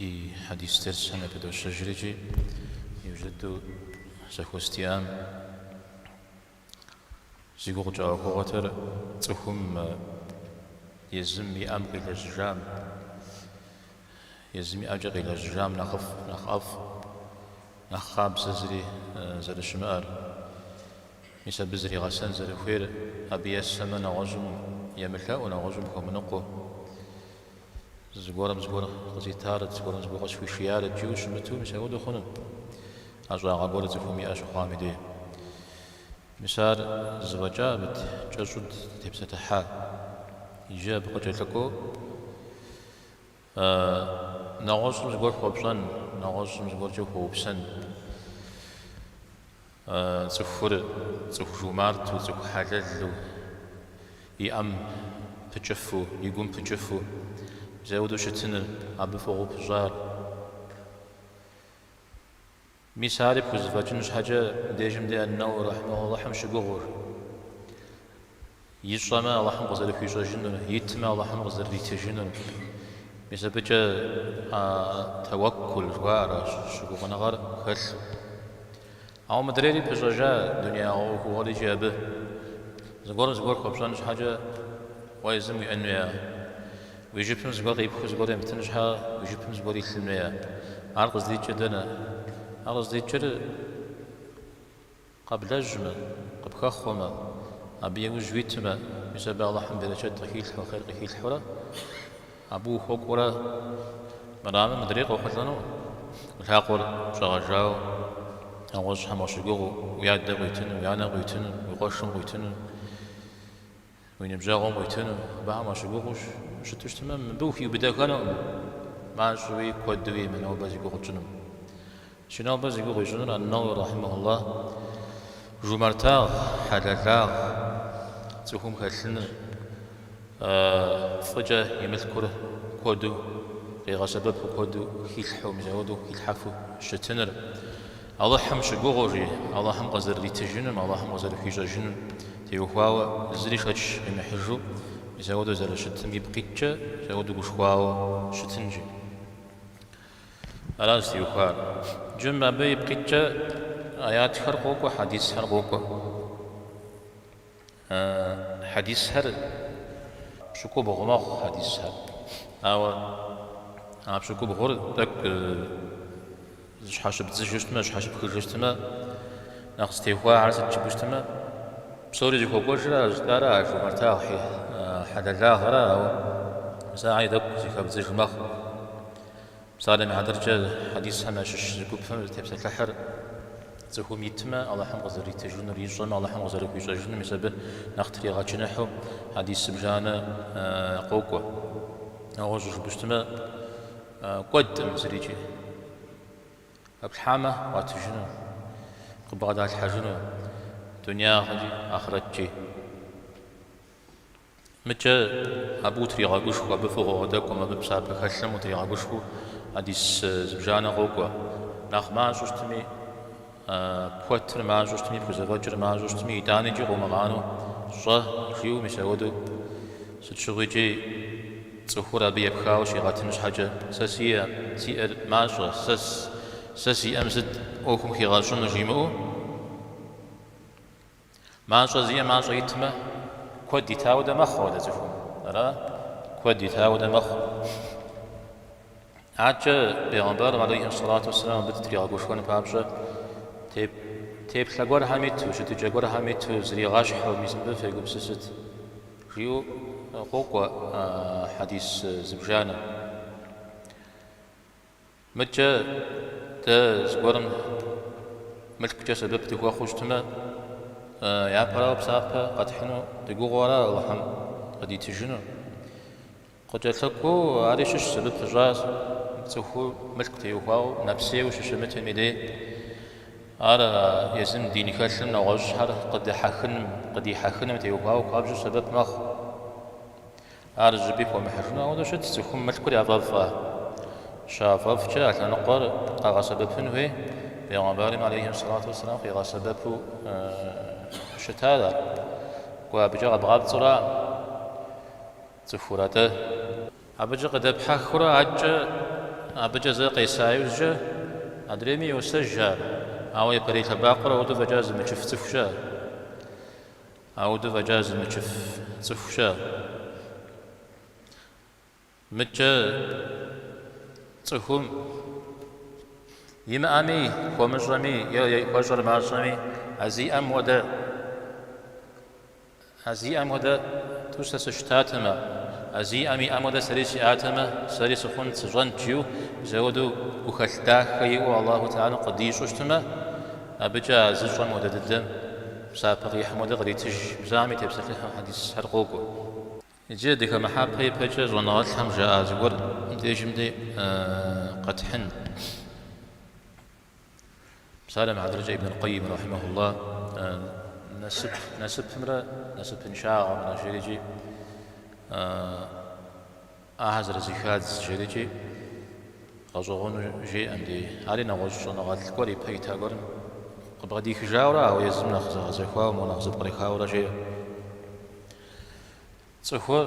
Ди хьэдис дерсхэм япыдощэжри икӏи иужь дыдэу зэхуэс диӏам зи гугъу тщӏа ӏуэхугъуэтэр цӏыхум езым и ӏэм къилэжьыжам, езым и ӏэкӏэ къилэжьыжам нэхъыфӏ, нэхъ ӏэфӏ, нэхъ къабзэ зыри зэрыщымыӏэр, мис абы зригъэсэн зэрыхуейр, абы есэмэ нэгъуэщӏым емылъэӏуу, нэгъуэщӏым хуэмыныкъуэу. Зыгуэрым зыгуэр къызитарэт, зыгуэрым зыгуэр къысхуишиярэт жиӏэу щымыту, мис апхуэдэу хъуну. ӏэщӏагъэ гуэр цӏыхум иӏэ щыхъуам и дей. Мис ар зэфӏэкӏа абы кӏэщӏу дытепсэлъыхьа. Иджы абы къыкӏэлъыкӏуэу нэгъуэщӏым зыгуэр хуэпщӏэн, нэгъуэщӏым зыгуэркӏэ хуэупсэн. Цӏыхур цӏыху жумарту, цӏыху хьэлэлу, и ӏэм пыкӏыфу, и гум пыкӏыфу, мис апхуэдэу щытыныр, абы фӏыгъуэу пыщӏар. Мис ари пхузэфӏэкӏын щхьэкӏэ мыбдежым де Ан-Нэуэуи рэхьимэхуллахьым щыгугъыу. Ищӏэмэ, Алыхьым къызэрыхуищӏэжынур, итмэ, Алыхьым къызэрыритыжынур. Мис абыкӏэ а тэуэккул жыхуаӏэр, а щыгугъыныгъэр хэлъу. Ауэ мыдрейри пыщӏэжа дунеягъэ ӏуэхугъуэр икӏи абы зыгуэрым зыгуэр хуэпщӏэн щхьэкӏэ уэ езым уиӏэн хуея. Уи жыпым зыгуэр къипхыу зыгуэр емытын щхьэ уи жыпым зыгуэр илъын хуея. Ар къыздикӏыр дэнэ? Ар къыздикӏыр Къэблэжьмэ, къыпхэхъуэмэ, абы иужь уитмэ, мис абы Алыхьым берэчэт къыхилъхьэу, хъер къыхилъхьэурэ, абы ухуэкӏуэрэ мырамэ мыдрей къохъулӏэну, уи лъакъуэр щӏэгъэжауэ, нэгъуэщӏхэм уащыгугъыу, уи адэ къуитыну, уи анэ къуитыну, уи къуэшым къуитыну, Уи ныбжьэгъум къуитыну, абыхэм уащыгугъыу щыту щытмэ, мыбы ухиубыдэхэнукъым, мащӏэуи куэдуи мы нобэ зи гугъу тщӏынум. Икӏи нобэ зи гугъу ищӏынур Ан-Нэуэуи рэхьимэхуллах жумартагъ, хьэлэлагъ цӏыхум хэлъыныр, фӏыкӏэ и мылъкур куэду къигъэсэбэпу, куэду хилъхьэу, мис апхуэдэу хилъхьэфу щытыныр. Алыхьым щыгугъыу жи, Алыхьым къызэрыритыжынум, Алыхьым къызэрыхуищӏэжынум теухуауэ зыри шэч къимыхьыжу, мис апхуэдэу зэрыщытым ипкъ иткӏэ, мис апхуэдэу гушхуауэ щытын жи. Аращ зытеухуар. Иджы абы ипкъ иткӏэ аятхэр къокӏуэ, хьэдисхэр къокӏуэ. Хьэдисхэр пщыкӏубгъу мэхъу хьэдисхэр. Ауэ а пщыкӏубгъур тӏэкӏу зыщхьэщыбдзыжу щытмэ, зыщхьэщыпхыжу щытмэ, нэхъ зытехуахэр сыт жыпӏэу щытмэ, псори зыхуэкӏуэжыр а жытӏара, а жумартагъ хьэлэлагъэра, ауэ мис ахэри тӏэкӏу зыхэбдзыж мэхъу. Псалъэм и хьэтыркӏэ хьэдисхэм ящыщ зы гупым зытепсэлъыхьыр цӏыхум итмэ, Алыхьым къызэритыжынур, ищӏэмэ, Алыхьым къызэрыхуищӏэжынум, мис абы нэхъ тригъэчыныхьу хьэдис зыбжанэ къокӏуэ. Нэгъуэщӏу жыпӏэу щытмэ, кӏуэдкъым зырикӏи. Хэплъхьамэ, къуатыжыну, къыбгъэдалъхьэжыну, дунягъэкӏи, ахърэткӏи. Мыкӏэ абы утригъэгушхуэу, абы фӏыгъуэ къыдэкӏуэм, абы псапэ хэлъым утригъэгушхуэу хьэдис зыбжанэ къокӏуэ. Нэхъ мащӏэу щытми, пхуэтыр мащӏэу щытми, пхузэфӏэкӏыр мащӏэу щытми, итӏанэкӏи къыумыгъанэу щӏэ, жиӏэу мис апхуэдэу сыт щыгъуикӏи цӏыхур абы епхауэ щигъэтын щхьэкӏэ, сэ сиӏэ, сиӏэр мащӏэ, сэ, сэ сиӏэм сыт ӏуэхум хигъэщӏыну жимыӏэу, Мащӏэ зиӏэ мащӏэ итмэ, куэд ита хуэдэ мэхъу ауэдэ цӏыхум. Ара? Куэд ита хуэдэ мэхъу. Адэкӏэ бегъымбарым алейхи сэлату уэсселам абы дытригъэгушхуэн папщӏэ теплъэ гуэрхэм иту, щытыкӏэ гуэрхэм иту, зригъэщхьу, мис мыбы фегупсысыт, жиӏэу къокӏуэ хьэдис зыбжанэ. Мыкӏэ дэ зыгуэрым мылъкукӏэ сэбэп дыхуэхъуу щытмэ, япэрауэ псапэ къэтхьыну дыгугъэу ара Алыхьым къыдитыжыну. Къыкӏэлъыкӏуэу ари щыщщ абы пыщӏащ цӏыхур мылъку теухуауэ нэпсейуэ щыщымытым и дей. Ар езым дин хэлъым нэгъуэщӏхэр къыдыхьэхыным, къыдихьэхыным теухуауэ хуабжьу сэбэп мэхъу. Ар зыщӏыпӏи хуэмыхьыжыну ауэдэу щыт, цӏыхум мылъкур яфӏэфӏа? Щафӏэфӏкӏэ а лъэныкъуэр къэгъэсэбэпын хуей, бегъымбарым алейхи сэлату уэсселам къигъэсэбэпу щытар ар. Кӏуэ, абыкӏэ къэбгъапцӏэура цӏыхур, атӏэ? Абыкӏэ къыдэпхьэхыурэ адэкӏэ абыкӏэ зэ къеса иужькӏэ, адрейми йосэж ар, ауэ япэрей лъэбакъуэр ауэдэу фӏэкӏа зымычыф цӏыху щыӏэ. Ауэдэу фӏэкӏа зымычыф цӏыху щыӏэ. Мыдкӏэ цӏыхум имыӏэми, хуэмыщӏэми е хуэщӏэр мащӏэми, а зиӏэм хуэдэ, а зиӏэм хуэдэ тӏу сэ сыщытатэмэ, а зиӏэм иӏэм хуэдэ сэри сиӏатэмэ, сэри сыхъунт, сыщӏэнт жиӏэу, мис ауэдэу гухэлъ дахэ иӏэу Аллаху Тэхьэлам къыдищӏу щытмэ, абыкӏэ а зыщӏэм хуэдэ дыдэм псапэ къихьым хуэдэ къритыж, мис ахэми тепсэлъыхьу хьэдисхэр къокӏуэ. Иджы дыхэмыхьапэ ипэкӏэ щӏэныгъэлӏхэм жаӏа зыгуэр мыбдежым дей къэтхьын. Псалъэм и хьэтыркӏэ Ибн аль-Къайим рахьимэхуллах насып, насыпымрэ насыпыншагъэмрэ жерикӏи ахэр зэрызэхадз жерикӏи гъэщӏэгъуэну жеӏэ мыбдей. Ари нэгъуэщӏ щӏэныгъэлӏ гуэр ипэ ита гуэрым къыбгъэдихыжауэра, ауэ езым нэхъ зэгъэзэхуауэ, моуэ нэхъ зэпкърихауэрэ жеӏэ. Цӏыхур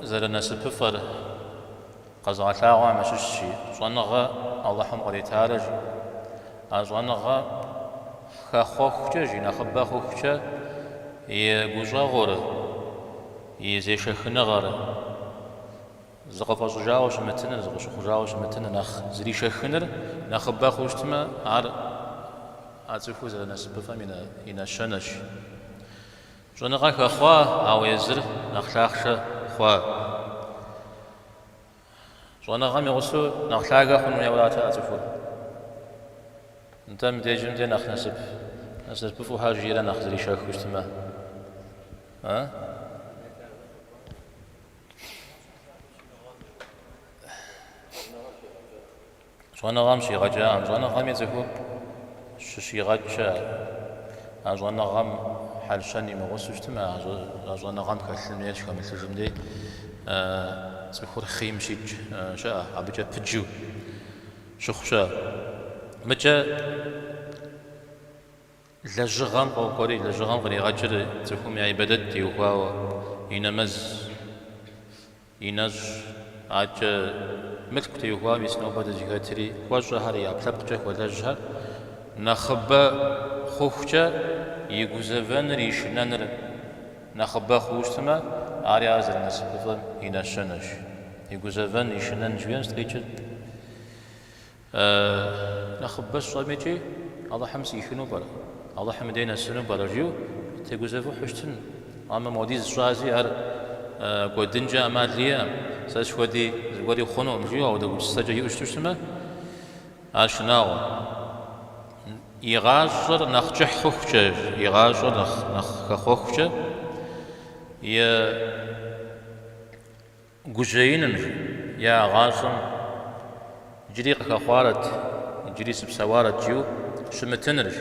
зэрынасыпыфӏэр къэзыгъэлъагъуэм ящыщщ, жи, щӏэныгъэ Алыхьым къритарэ, жи. А щӏэныгъэ хэхъуэхукӏэ, жи, нэхъыбэ хъухукӏэ и гущӏэгъур, и зешэхыныгъэр, зыкъыфӏэщӏыжауэ щымытыныр, зыкъыщыхъужауэ щымытыныр, нэхъ зришэхыныр нэхъыбэ хъуу щытмэ, ар а цӏыхур зэрынасыпыфӏэм и нэщэнэщ. Щӏэныгъэ хэхъуа, ауэ езыр нэхъ лъахъшэ хъуа. Щӏэныгъэм и гъусэу нэхъ лъагэ хъун хуейуэ арат а цӏыхур. Нтӏэ, мыбдежым де нэхъ насып, насыпыфӏэу щхьэ жиӏэрэ нэхъ зришэхыу щытмэ? А? Щӏэныгъэм щигъэкӏакъым. Щӏэныгъэми цӏыхур щыщигъэкӏ щыӏэ. А щӏэныгъэм хьэл-щэн имыгъусэу щытмэ, а щӏэныгъэм хэлъын хуейр щыхэмылъыжым дей цӏыхур хъийм щикӏ щыӏэ, абыкӏэ пыджу щыхъу щыӏэ. Мыкӏэ лэжьыгъэм къокӏуэри, лэжьыгъэм къригъэкӏыр цӏыхум я ибадэт теухуауэ, и нэмэз, И нэщӏ акӏэ мылъку теухуауэ мис нобэ дызыхэтри, хуэщӏэхэр, и ӏэпкълъэпкъкӏэ хуэлэжьхэр нэхъыбэ хъухукӏэ и гузэвэныр, и шынэныр нэхъыбэ хъуу щытмэ, ари ар зэрынасыпыфӏэм и нэщэнэщ. И гузэвэн, и шынэн жиӏэм сыт къикӏыр? Нэхъыбэ сщӏэмикӏи Алыхьым сӏихыну пӏэрэ, Алыхьым и дей нэсыну пӏэрэ жиӏэу тегузэвыхьу щытын. Амэ модиз сщӏази ар кӏуэдынкӏэ ӏэмал иӏэкъым, сэ схуэди зыгуэри хъунукъым жиӏэу ауэдэ гупсысэкӏэ иӏэу щыту щытмэ, ар шынагъуэ. И гъащӏэр нэхъ кӏыхь хъухукӏэ, и гъащӏэр нэхъ хэхъуэхукӏэ, и Гужьеиным, жи, я гъащӏэм иджыри къыхэхъуарэт, иджыри сыпсэуарэт жиӏэу щымытынырщ.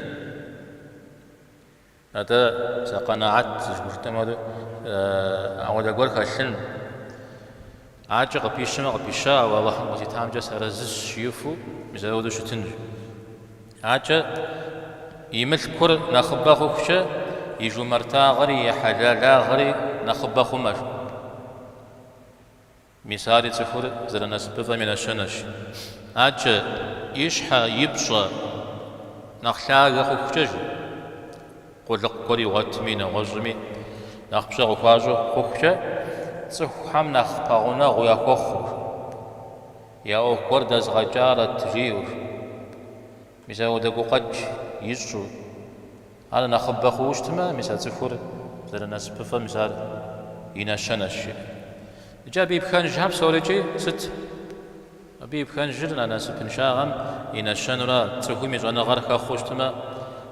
Атӏэ, сэ къэнагьэт зыхужытӏэм хуэдэу ауэдэ гуэр хэлъын, акӏэ къыпищэмэ къыпища, ауэ Алыхьым къызитамкӏэ сарэзыщ жиӏэфу мис ауэдэу щытынщ. Акӏэ и мылъкур нэхъыбэ хъухукӏэ и жумартагъэри и хьэлэлагъри нэхъыбэ хъумэщ. Мис ари цӏыхур зэрынасыпыфӏэм и нэщэнэщ. Акӏэ и щхьэ, и пщӏэ нэхъ лъагэ хъухукӏэ, жи, къулыкъу гуэр игъуэтми, нэгъуэщӏми нэхъ пщӏэ къыхуащӏу хъухукӏэ, цӏыхухэм нэхъ пэгъунэгъу яхуэхъуу, я ӏуэху гуэр дэзгъэкӏарэт жиӏэу, мис ауэдэ гукъэкӏ ищӏу, Ар нэхъыбэ хъууэ щытмэ, мис а цӏыхур зэрынасыпыфӏэм мис ар и нэщэнэщ, жиӏэ. Иджы абы и пхэнжхэр псорикӏи сыт? Абы и пхэнжыр а насыпыншагъэм и нэщэнура, цӏыхум и щӏэныгъэр хэхъуэу щытмэ,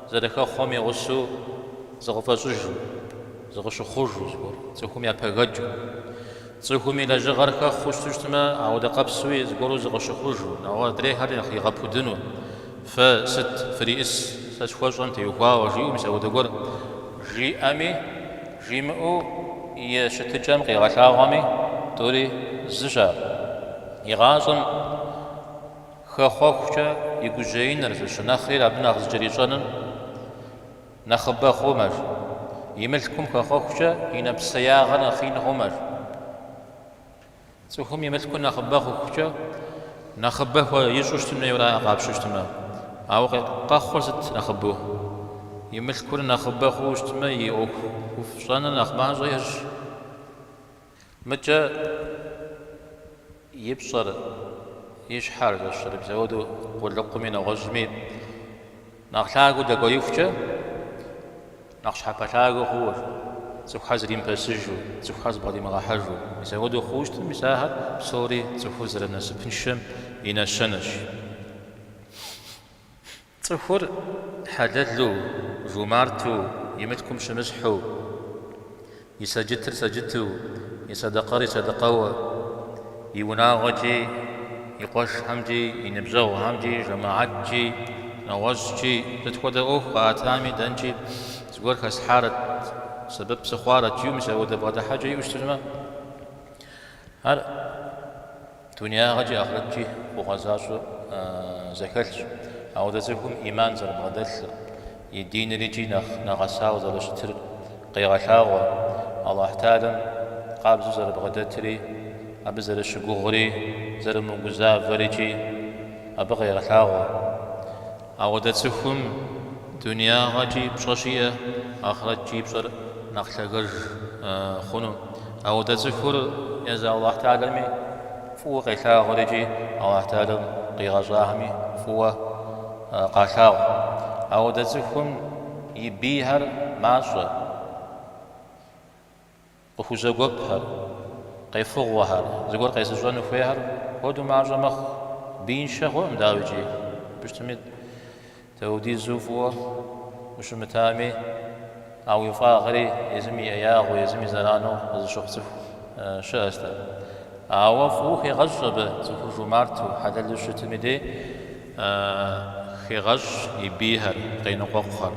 зэрыхэхъуэм и гъусэу зыкъыфӏэщӏыжу, зыкъыщыхъужу зыгуэр, цӏыхум япэгэкӏыу. Цӏыхум и лэжьыгъэр хэхъуэу щыту щытмэ, ауэдэ къэпсуи зыгуэру зыкъыщыхъужу, нэгъуэщӏ адрейхэри нэхъ игъэпудыну. Фэ сыт фриӏыс, сэ схуэщӏэм теухуауэ, жиӏэу мис ауэдэ гуэр жиӏэми, жимыӏэу и щытыкӏэм къигъэлъагъуэми, тӏури зыщ ар. И гъащӏэм хэхъуэхукӏэ и гужьеиныр, зыщынэхъейр абы нэхъ зыкӏэрищӏэным нэхъыбэ хъумэщ. И мылъкум хэхъуэхукӏэ и нэпсеягъэр нэхъ ин хъумэщ. Цӏыхум и мылъкур нэхъыбэ хъухукӏэ. Нэхъыбэ хуэ ищӏу щытын хуейуэра къапщтэу щытмэ. Ауэ къэхъур сыт нэхъыбэу? И мылъкур нэхъыбэ хъууэ щытмэ, и ӏуэхуфӏ щӏэныр нэхъ мащӏэ ещӏ. Мыкӏэ и пщӏэр, и щхьэр зэщэрэ мис апхуэдэу къулыкъуми нэгъуэщӏми нэхъ лъагэу дэкӏуеихукӏэ, нэхъ щхьэпэлъагэ хъууэ, цӏыхухэр зримыпэсыжу, цӏыхухэр зыбгъэдимыгъэхьэжу. Мис апхуэдэу хъууэ щытым, мис ахэр псори цӏыхур зэрынасыпыншэм и нэщэнэщ. Цӏыхур хьэлэлу, жумарту, и мылъкум щымысхьу, и сэджытыр сэджыту, и сэдэкъэр и сэдэкъэуэ, и унагъуэкӏи, и къуэшхэмкӏи, и ныбжьэгъухэмкӏи, жэмыхьэткӏи, нэгъуэщӏкӏи, сыт хуэдэ ӏуэху къаӏэтами, дэнкӏи зыгуэр хэслъхьарэт, сэбэп сыхъуарэт жиӏэу мис апхуэдэ бгъэдыхьэкӏэ иӏэу щытмэ, ар дунеягъэкӏи ахърэткӏи фӏыгъуэ защӏэу зэхэлъщ. Ауэдэ цӏыхум ӏиман зэрыбгъэдэлъыр, и диныр икӏи нэхъ нэгъэсауэ зэрыщытыр къегъэлъагъуэ, Аллахь Тэхьэлам къабзэу зэрыбгъэдэтри, абы зэрыщыгугъри, зэрымыгузавэр икӏи абы къегъэлъагъуэ. Ауэдэ цӏыхум дунеягъэкӏи пщӏэ щиӏэ, ахърэткӏи и пщӏэр нэхъ лъагэж хъуну. Ауэдэ цӏыхур езы Аллахь Тэхьэлами фӏыуэ къелъагъур икӏи Аллахь Тэхьэлам къигъэщӏахэми фӏыуэ къалъагъу. Ауэдэ цӏыхум и бийхэр мащӏэ. Къыхузэгуэпхэр, къефыгъуэхэр, зыгуэр къезыщӏэну хуейхэр куэду мащӏэ мэхъу. Бииншэ хъуӏым, дауикӏи, абы щытми, дауэдизу фӏыуэ ущымытами, а уи фӏагъри езым и ӏеягъыу, езым и зэрану къызыщыхъу цӏыху щыӏэщ. Ауэ фӏыуэ хегъэщӏ абы цӏыхур жумарту, хьэлэлу щытым и дей хегъэщӏ и бийхэр, къеныкъуэкъухэр.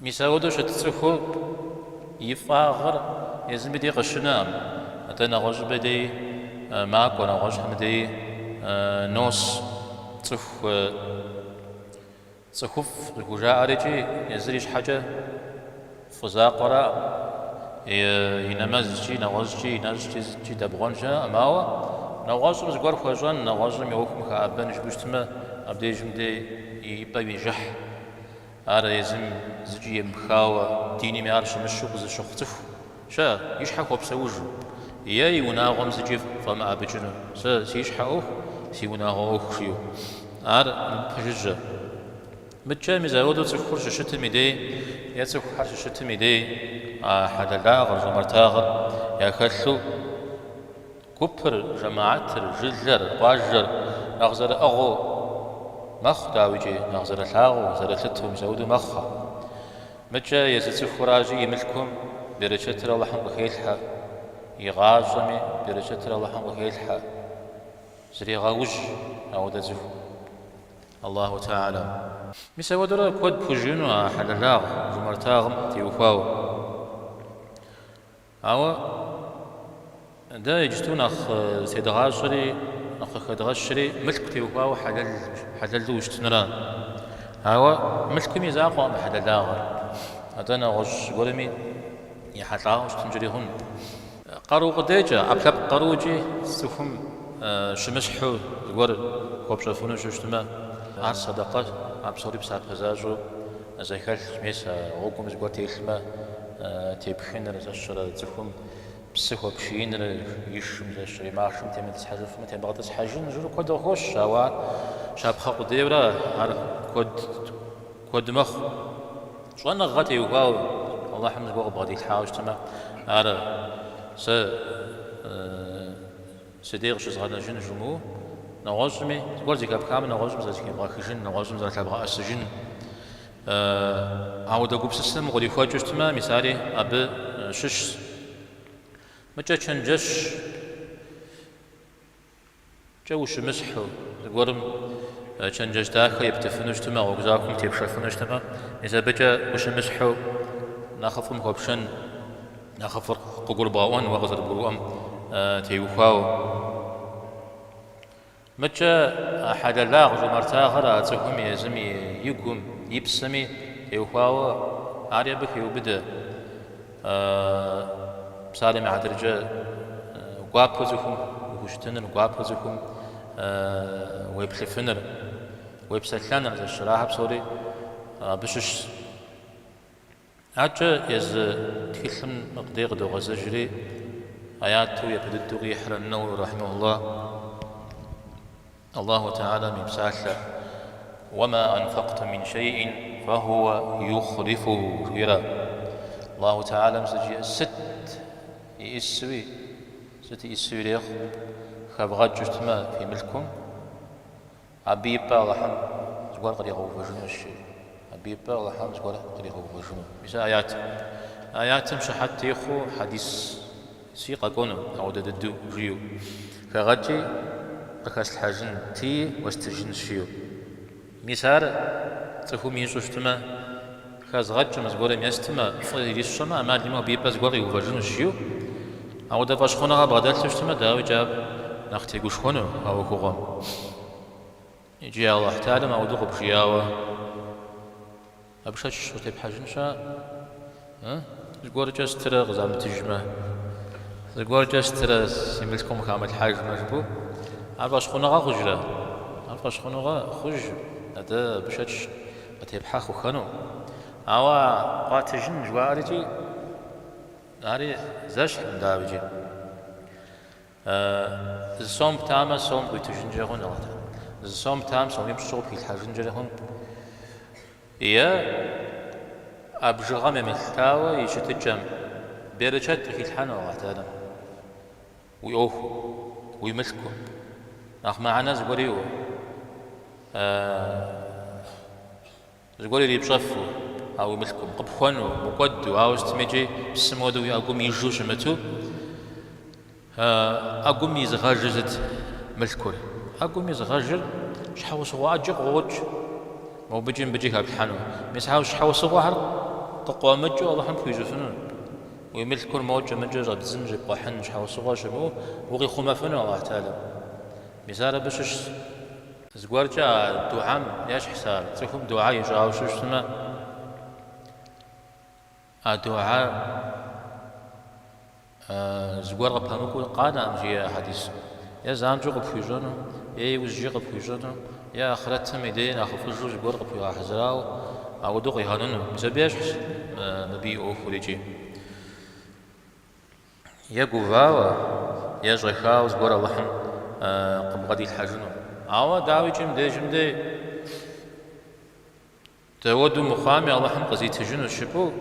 Мис ауэдэу щыт цӏыхур и фӏагъыр езым и дей къыщынэкъым, атӏэ нэгъуэщӏым и дей макӏуэ, нэгъуэщӏхэм и дей нос. Цӏыху цӏыхуфӏ зыхужаӏэр икӏи езыр и щхьэкӏэ фӏы закъуэраӏым, и нэмэзкӏи, нэгъуэщӏкӏи, и нэщӏкӏи, зыкӏи дэбгъуэн щыӏэкъым, ауэ нэгъуэщӏым зыгуэр хуэщӏэн, нэгъуэщӏым и ӏуэхум хэӏэбэн жыпӏэу щытмэ, абдежым дей и пӏэм ижыхь. Ар езым зыкӏи емыпхауэ, динми ар щымыщу къызыщыхъу цӏыху щыӏэ, и щхьэ хуэпсэужу, е и унагъуэм зыкӏи фӏэмыӏэбыкӏыну, сэ си щхьэ ӏуэху, си унагъуэ ӏуэху жиӏэу. Ар мыпэжыжьэ. Мыдкӏэ мис ауэдэу цӏыхур щыщытым и дей е цӏыхухэр щыщытым и дей а хьэлэлагъыр, жумартагъыр яхэлъу, Гупыр, жэмыхьэтыр, жылэр, къуажэр нэхъ зэрыӏыгъыу мэхъу, дауикӏи, нэхъ зэрылъагъуу, зэрылъытэу, мис ауэдэу мэхъу. Мыкӏэ езы цӏыхуращи, и мылъкум берычэтыр Алыхьым къыхелъхьэ, и гъащӏэми берычэтыр Алыхьым къыхелъхьэ, зрегъэужь ауэдэ цӏыхум. Аллаху Тэхьэлам. Мис ауэдурэ куэд пхужыӏэну а хьэлэлагъ, жумартагъым теухуауэ. Ауэ дэ иджысту нэхъ зытедгъащӏэри, нэхъ къыхэдгъэщри мылъку теухуауэ хьэлэл, хьэлэлу ущытынра. Ауэ мылъкум и закъуэкъым хьэлэлагъэр, атӏэ нэгъуэщӏ гуэрми ехьэлӏауэ щытынкӏэри хъун. Къару къудейкӏэ, ӏэпкълъэпкъ къарукӏи цӏыхум щымысхьу зыгуэр хуэпщӏэфыну щыщытмэ, ар сэдэкъэ, ар псори псапэ защӏэу зэхэлъщ. Мес а гъуэгум зыгуэр телъмэ, Тепхыныр, зэщэрэ цӏыхум псы хуэпшииныр, и шым зэщэрэ и махъшэм темытӏысхьэжыфмэ, тебгъэтӏысхьэжын жыпӏэу куэд къыхощ, ауэ ар щапхъэ къудейуэрэ ар куэд, куэд мэхъу. Щӏэныгъэ теухуауэ Алыхьым зыгуэр къыбгъэдилъхьауэ щытмэ, ар сэ си дей къыщызгъэнэжын жумыӏэу, нэгъуэщӏми, зыгуэр зэхэпхамэ, нэгъуэщӏым зэрызэхебгъэхыжын, нэгъуэщӏым зэрылъэбгъэӏэсыжын. Ауэдэ гупсысэм укърихуэкӏыу щытмэ, мис ари абы щыщщ. Мыкӏэ чэнджэщкӏэ ущымысхьу, зыгуэрым чэнджэщ дахэ ептыфыну щытмэ, гъуэгу захуэм тепшэфыну щытмэ, мис абыкӏэ ущымысхьу нэхъыфӏым хуэпшэн, нэхъыфӏыр къыгурыбгъэӏуэн уэ къызэрыбгурыӏуэм теухуауэ. Мыкӏэ а хьэлэлагъ жумартагъэр а цӏыхум езым и гум, и псэми теухуауэ ари абы хеубыдэ. Псалъэм и хьэтыркӏэ гуапэу цӏыхум ухущытыныр, гуапэу цӏыхум уеплъыфыныр, уепсэлъэныр, зэщырахэр псори абы щыщщ. Адэкӏэ езы тхылъым къыдей къыдогъэзэжри, аяту япэ дыдэу къихьыр ан-Нэуэуи рахьимэхуллах, Аллаху Тэхьэлам и псалъэ, Уэма анфэкътум мин шэйӏин фэхууэ юхълифуху жиӏэрэ. Аллаху Тэхьэлам сыт жиӏэ? Сыт иӏысуи, сыт иӏысуи ирехъу, хэвгъэкӏыу щытмэ фи мылъкум, Абы и пӏэ Алыхьым зыгуэр къригъэувэжынущ, жери. Абы и пӏэ Алыхьым зыгуэр къригъэувэжыну. Мис а аят. Аятым щыхьэт техъуэу хьэдиси къэкӏуэну, ауэдэ дыдэу жиӏэу. Хэгъэкӏи къыхэслъхьэжын тыи уэстыжынщ, жиӏэу. Мис ар цӏыхум ищӏу щытмэ, хэзгъэкӏмэ, зыгуэрым естмэ, фӏы ирисщӏэмэ, ӏэмал имыӏэу абы и пӏэ зыгуэр къиувэжынущ, жиӏэу. Ауэдэ фӏэщхъуныгъэ бгъэдэлъу щытмэ, дауикӏ ар нэхъ тегушхуэну а ӏуэхугъуэм. Икӏи Алыхь Тэхьэлам ауэдэу къыбжиӏауэ, абы шэч къытепхьэжын щыӏэ? Зыгуэркӏэ стырэ къызамытыжмэ, зыгуэркӏэ стырэ си мылъкум хамылъхьэжмэ жыпӏэу, ар фӏэщхъуныгъэ хъужрэ? Ар фӏэщхъуныгъэ хъуж, атӏэ абы шэч къытепхьэ хъухэну. Ауэ къуатыжын жыхуаӏэр икӏи ари зэщхькъым, дауикӏи. Зы сом птамэ, сом къуитыжынкӏэ хъун, зы сом птам сомипщӏ къыпхилъхьэжынкӏэ хъун. Е а бжыгъэм емылъытауэ и щытыкӏэм берычэт къыхилъхьэну Алыхь Тэхьэлам уи ӏуэхум, уи мылъкум, нэхъ мыхьэнэ зыгуэр иӏэу, зыгуэр ирипщӏэфу а уи мылъкум, къыпхуэну, мыкӏуэду, ауэ сытми икӏи псым хуэдэу уи ӏэгум ижу щымыту, ӏэгум изыгъэжыр сыт мылъкур? ӏэгум изыгъэжыр щхьэусыгъуэ ӏэджэ къыкъуокӏ, мобыкӏи мыбыкӏи хэплъхьэну. Мис а щхьэусыгъуэхэр къыкъуэмыкӏыу Алыхьым пхуищӏыфыну. Уи мылъкур мокӏэ мыкӏэ щӏэбдзын, щӏипкъухьын щхьэусыгъуэ щымыӏэу укъихъумэфыну Алыхь Тэхьэлам. Мис ар абы щыщщ. Зыгуэркӏэ а дугьэм ещхьщ ар, цӏыхум дугьэ ищӏауэ щытмэ, а дугьэр Зыгуэр къыпэмыкӏуэу къанэкъым, жиӏэ хьэдисым. Е занщӏэу къыпхуищӏэну, е иужькӏэ къыпхуищӏэну, е ахърэтым и дей нэхъыфӏыжу зыгуэр къыпхуигъэхьэзырауэ, ауэдэу къигъэнэну. Мис абы ещхьщ мыбы и ӏуэхур икӏи. Е гувауэ, е щӏэхауэ зыгуэр Алыхьым къыбгъэдилъхьэжыну. Ауэ дауикӏи мыбдежым дей Дауэдэу мыхъуами, Алыхьым къызитыжынущ жыпӏэу,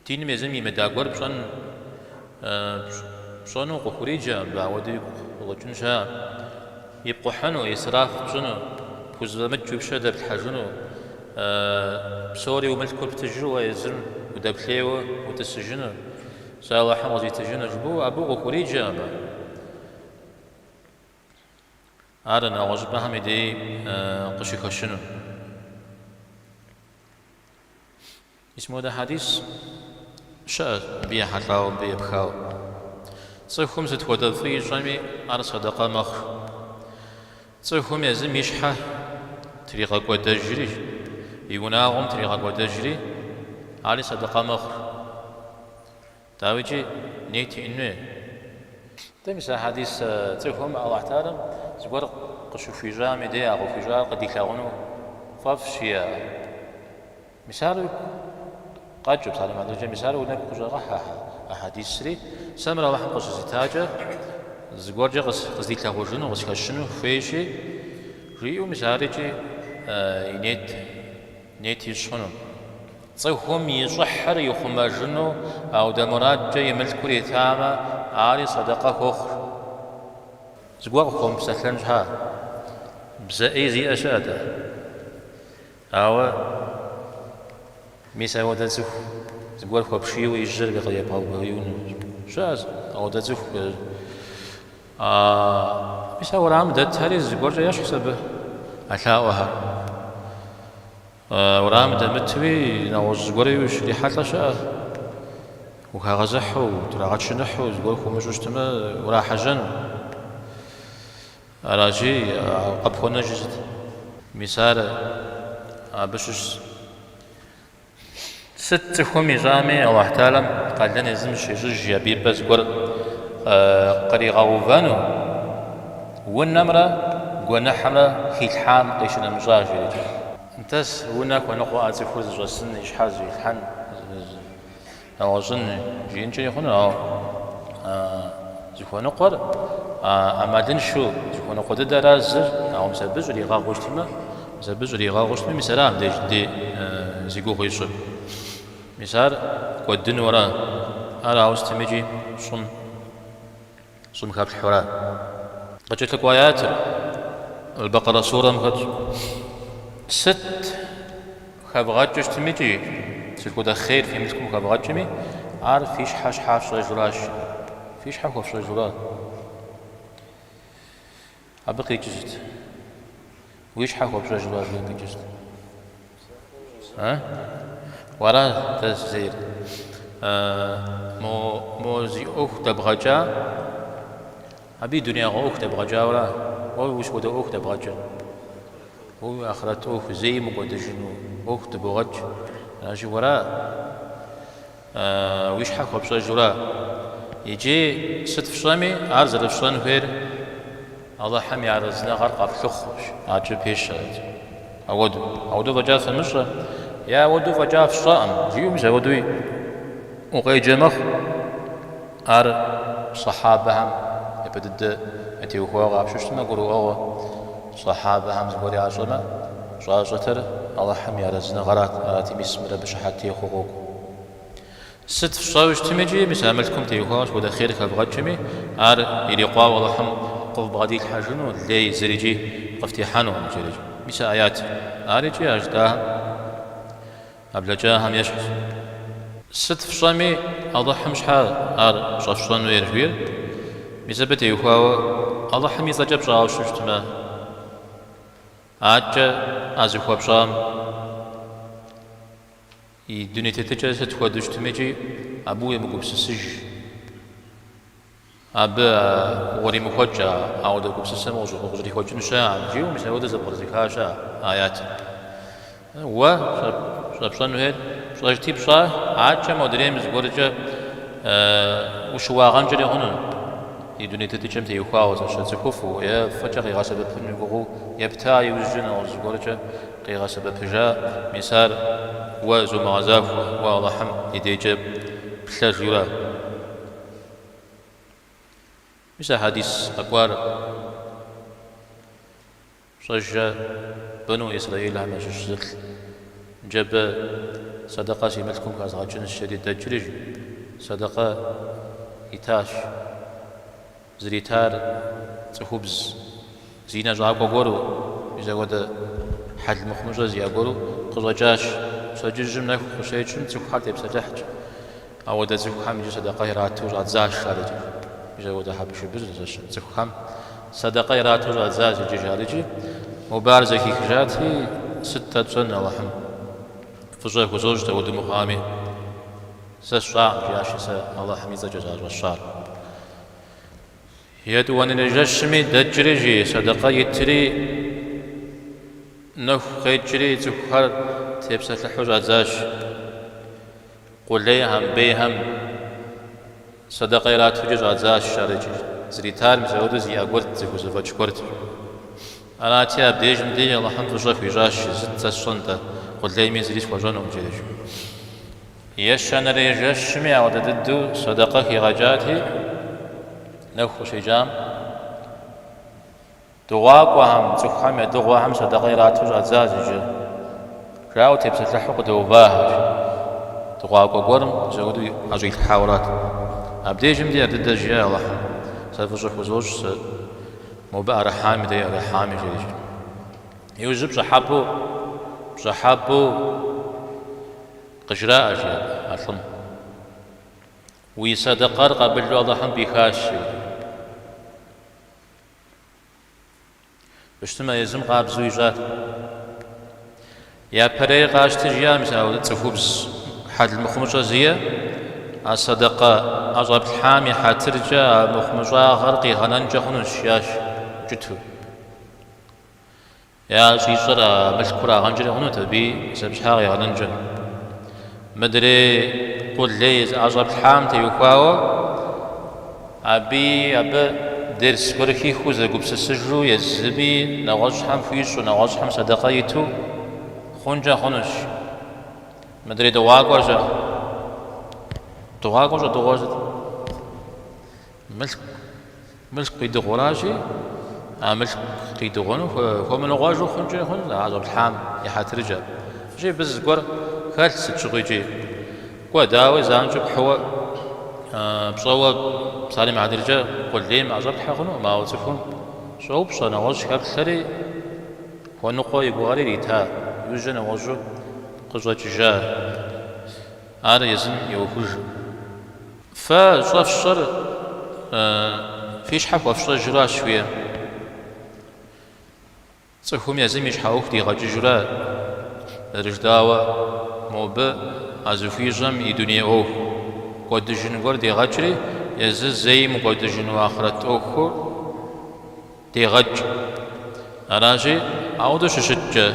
диным езым имыда гуэр пщӏэн, пщӏэну къыхуриджэкъым абы, ауэдэу игу къыкъуэкӏын щыӏэ. Ипкъухьыну, исраф пщӏыну, пхузэфӏэмыкӏ уи пщэ дэплъхьэжыну, псори уи мылъкур птыжу уэ езым удэплъейуэ утӏысыжыну, сэ Алыхьым къызитыжыну жыпӏэу, абы укъыхуриджэкъым абы. Ар нэгъуэщӏыпӏэхэм и дей къыщыхэщыну. Мис модэ хьэдис щыӏэщ мыбы ехьэлӏауэ, мыбы епхауэ. Цӏыхум сыт хуэдэ фӏы ищӏэми, ар сэдэкъэ мэхъу. Цӏыхум езым и щхьэ тригъэкӏуэдэжри, и унагъуэм тригъэкӏуэдэжри, ари сэдэкъэ мэхъу. Дауикӏи, нет иӏэн хуей. Дэ мис а хьэдис цӏыхум Алыхь Тэхьэлам зыгуэр къыщыхуищӏам и дей а къыхуищӏар къыдилъагъуну фӏэфӏщ, жиӏэ. Мис ар уигу къэкӏыу, псалъэм хьэтыркӏэ, мис ар уи нэгу къыщӏэгъэхьэ а хьэдисри, сэ мыр Алыхьым къыщызитакӏэ зыгуэркӏэ къыздилъагъужыну, къысхэщыну хуейщи, жиӏэу мис ар икӏи и нет, нет ищӏ хъуну. Цӏыхум и щӏыхьыр ихъумэжыну аудэ мурадкӏэ и мылъкур итамэ, ари сэдэкъэ хуохъу. Зыгуэр къыхуэмыпсэлъэн щхьа, бзэ ӏей зиӏэ щыӏэт. Ауэ мис ауэдэ цӏыху зыгуэр хуэпшийуэ и жьэр къебгъэубгъуеину щыӏэщ, ауэдэ цӏыху. Мис а уэрамым дэтхэри зыгуэркӏэ ещхьщ абы а лъаӏуэхэр. Уэрамым дэмытуи, нэгъуэщӏ зыгуэри ущрихьэлӏэ щыӏэ, ухагъэзыхьу, утрагъэчыныхьу, зыгуэр хуумыщӏу щытмэ, урахьэжьэну. Аращи, къыпхуэнэжыр сыт? Мис ар абы щыщщ. Сыт цӏыхум ищӏами, Алыхь Тэхьэлам къалэн езым зыщещӏыж абы и пӏэ зыгуэр къригъэувэну. Унэмрэ гуэныхьымрэ хилъхьам къищынэмыщӏа, жери. Нтӏэ, унэ хуэныкъуэӏэ цӏыхур зыщӏэсын, и щхьэр зыщӏилъхьэн, нэгъуэщӏын жиӏэнкӏэри хъуну, ауэ зыхуэныкъуэр ӏэмалыншэу зыхуэныкъуэ дыдэра зыр, ауэ мис абы щӏригъэгъуу щытмэ, мис абы щӏригъэгъуу щытмэ, мис ара мыбдеж ди зи гугъу ищӏыр. Мис ар кӏуэдыну ара? Ар ауэ сытмикӏи щӏым. Щӏым хэплъхьэу ара. Къыкӏэлъыкӏуэ аятыр Аль-Бакъэрэ сурэм хэтщ. Сыт хэвгъэкӏыу щытмикӏи, сыт хуэдэ хъейр фи мылъкум хэвгъэкӏми, ар фи щхьэ щхьа фщӏэжуращ. Фи щхьэ хуэфщӏэжура. Абы къикӏыр сыт? Уи щхьэ хуэпщӏэжура жиӏэм къикӏыр сыт? А? Уэра дэ зейр? Мо, мо зи ӏуэху дэбгъэкӏа, абы и дунеягъэ ӏуэху дэбгъэкӏауэра? Уэ уи сыт хуэдэ ӏуэху дэбгъэкӏыр? Уэ уи ахърэт ӏуэху зэи мыкӏуэдыжыну ӏуэху дыбогъэкӏ. Аращи, уэра? Уи щхьэ хуэпщӏэжура? Иджы сыт фщӏэми, ар зэрыфщӏэн хуейр Алыхьым и арэзыныгъэр къэфлъыхъуэщ, адэкӏэ пещэ. Ауэдэу. Ауэдэу фӏэкӏа фымыщӏэ, е ауэдэу фӏэкӏа фщӏэӏым, жиӏэу мис ауэдэуи укъеджэ мэхъу. Ар сэхьабэхэм япэ дыдэ ятеухуауэ къапщтэу щытмэ, гурыӏуэгъуэ сэхьабэхэм зыгуэр ящӏэмэ, щӏащӏэтэр Алыхьым и арэзыныгъэрат, арати, мис мыр абы щыхьэт техъуэу къокӏуэ. Сыт фщӏэуэ щытмикӏи, мис а мылъкум теухуауэ сыт хуэдэ хъер хэвгъэкӏми, ар ирикъуауэ Алыхьым къывбгъэдилъхьэжыну, лей зырикӏи къыфтехьэнукъым, жерикӏ. Мис а аятыр. Ар икӏи а жытӏахэм, а блэкӏахэм ещхьщ. Сыт фщӏэми, Алыхьым щхьэ ар щӏэфщӏэн хуейр жиӏэр? Мис абы теухуауэ Алыхьым и цӏэкӏэ пщӏауэ щытмэ, адэкӏэ а зыхуэпщӏам и дуней тетыкӏэр сыт хуэдэу щытмикӏи, абы уемыгупсысыж. Абы укъримыхуэкӏ ауэдэ гупсысэм укъыщӏрихуэкӏын щыӏэкъым, жиӏэу мис ауэдэ зэпкърызыха щыӏэ аятыр. Уэ щӏэпщӏэн хуейр пщӏэжти пщӏа, адэкӏэ модрейм зыгуэркӏэ ущыуагъэнкӏэри хъуну, и дуней тетыкӏэм теухуауэ зэщэ цӏыхуфӏу е фӏыкӏэ къигъэсэбэпын уи гугъэу епта иужькӏэ нэгъуэщӏ зыгуэркӏэ къигъэсэбэпыжа, мис ар уэ зумыгъэзахуэ, уэ Алыхьым и дежкӏэ плъэ жиӏэурэ. Мис а хьэдис къэкӏуар пщӏэжрэ Бану Исраилхэм ящыщ зылӏ. Ныжэбэ сэдэкъэ си мылъкум хэзгъэкӏынщ, жери дэкӏри, сэдэкъэ итащ. Зритар цӏыхубз зинэ щӏакӏуэ гуэру, мис апхуэдэ хьэл мыхъумыщӏэ зиӏэ гуэру къыщӏэкӏащ. Пщэдджыжьым нэху къыщекӏым цӏыхухэр тепсэлъыхьщ. Ауэдэ цӏыхухэм иджы сэдэкъэ ирату щӏадзащ жарикӏи. Мис ауэдэ хьэбышыбыр зыщэ цӏыхухэм сэдэкъэ ирату щӏадзащ иджы жарикӏи. Мобы ар зэхихыжати, сыт-тӏэ тщӏэн Алыхьым фӏыщӏэ хузощӏ дауэдэу мыхъуами. Сэ сщӏакъым, жиӏащи, сэ Алыхьым и цӏэкӏэ щӏэсщӏар. Етӏуанэрей жэщми дэкӏри, жи, сэдэкъэ итри, нэху къекӏри, цӏыхухэр тепсэлъыхьу щӏадзащ. Къулейхэм, бейхэм сэдэкъэ ирату иджы щӏадзащ ар икӏи. Зритар мис апхуэдэу зиӏэ гуэрт, зыхузэфӏэкӏ гуэрт. Арати, абдежым дей Алыхьым фӏыщӏэ хуищӏащ, сыт сэ сщӏэн-тӏэ, къулейми зыри схуэщӏэнукъым, жери. Ещанэрей жэщми ауэдэ дыдэу сэдэкъэ хигъэкӏати, нэху къыщекӏам, дыгъуакӏуэхэм, цӏыхухэм ядыгъуэхэм сэдэкъэ ирату щӏадзащ иджы. Жаӏэу тепсэлъыхьу къыдэувахэщ. Дыгъуакӏуэ гуэрым мис апхуэдэу ӏэщӏилъхьауэрат. Абдежым дей ар дыдэ жиӏа Алыхьым, сэ фӏыщӏэ хузощӏ, сэ мобы ӏэрыхьами, мыдрей ӏэрыхьами, жери. Иужьым пщӏыхьэпӏэу, пщӏыхьэпӏэу Къыжраӏэ, жи а лӏым. Уи сэдэкъэр къабылу Алыхьым пӏихащ, жи. Щытмэ, езым къабзэу ищӏат. Япэрейр къащти, жиӏа, мис а цӏыхубз хьэл мыхъумыщӏэ зиӏэ, а сэдэкъэ ӏэщӏэплъхьам и хьэтыркӏэ а мыхъумыщӏагъэр къигъэнэнкӏэ хъунущ, жиӏащ укӏытэу. Я щӏищӏэр а мылъкурагъэнкӏэри хъунут, абыи мис абы щхьа къигъэнэнкӏэ. Мыдрей къулей зыӏэщӏэплъхьам теухуауэ, абыи абы дерс гуэр хихыу зэгупсысыжу езыми нэгъуэщӏхэм хуищӏу, нэгъуэщӏхэм сэдэкъэ иту хъункӏэ хъунущ. Мыдрей дыгъуакӏуэр-щэ? Дыгъуакӏуэр щӏэдыгъуэр сыт? Мылъку, мылъку къидыгъуращи, а мылъку къидыгъуэну хуэмыныкъуэжу хъункӏэ хъунщ а щӏэплъхьам и хьэтыркӏэ. Икӏи абы зыгуэр хэлъ сыт щыгъуи икӏи. Кӏуэ, дауи, занщӏэу пхьыуэ пщӏэуэ псалъэм и хьэтыркӏэ къулейм ӏэщӏэплъхьэ хъунукъым, ауэ цӏыхум щӏоупщӏэ, нэгъуэщӏ хэплъэри, хуэныкъуэ и гугъэри ирита, иужькӏэ нэгъуэщӏу къыщӏэкӏыжа. Ар езым и ӏуэхуж. Фэ щӏэфщӏэр фи щхьэ хуэфщӏэжуращ жиӏэ. Цӏыхум езым и щхьэ ӏуэху дигъэкӏыжурэ, зэрыжытӏауэ, мобы а зыхуищӏэм и дуней ӏуэху кӏуэдыжын гуэр дегъэкӏри, езыр зэи мыкӏуэдыжыну ахърэт ӏуэхур дегъэкӏ. Аращи, ауэдэу щыщыткӏэ,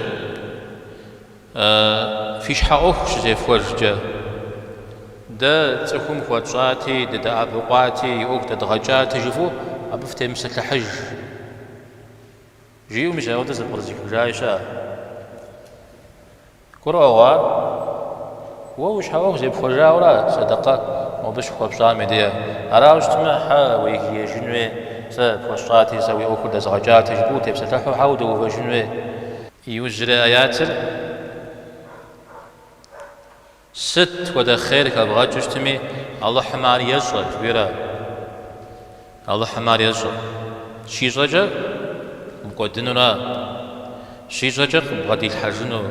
Фи щхьэ ӏуэху щызефхуэжкӏэ, дэ цӏыхум хуэтщӏати, дыдэӏэпыкъуати, и ӏуэху дэдгъэкӏати жыфӏэу абы фытемыпсэлъыхьыж. Жиӏэу мис ауэдэу зэпкърызыхыжаи щыӏэ. Гурыӏуэгъуэ ар? Уэ уи щхьэ ӏуэху зепхуэжауэра сэдэкъэ мобы щыхуэпщӏам и деж? Арауэ щытмэ, хьэ уегиежын хуей, сэ пхуэсщӏати, сэ уи ӏуэхур дэзгъэкӏати жыпӏэу утепсэлъыхьу хьэ удэувэжын хуей? Иужьрей аятыр Сыт хуэдэ хъер хэвгъэкӏыу щытми, Алыхьым ар ещӏэ, жыхуиӏэра? Алыхьым ар ещӏэ. Щищӏэкӏэ мыкӏуэдынура? Щищӏэкӏэ къыбгъэдилъхьэжыну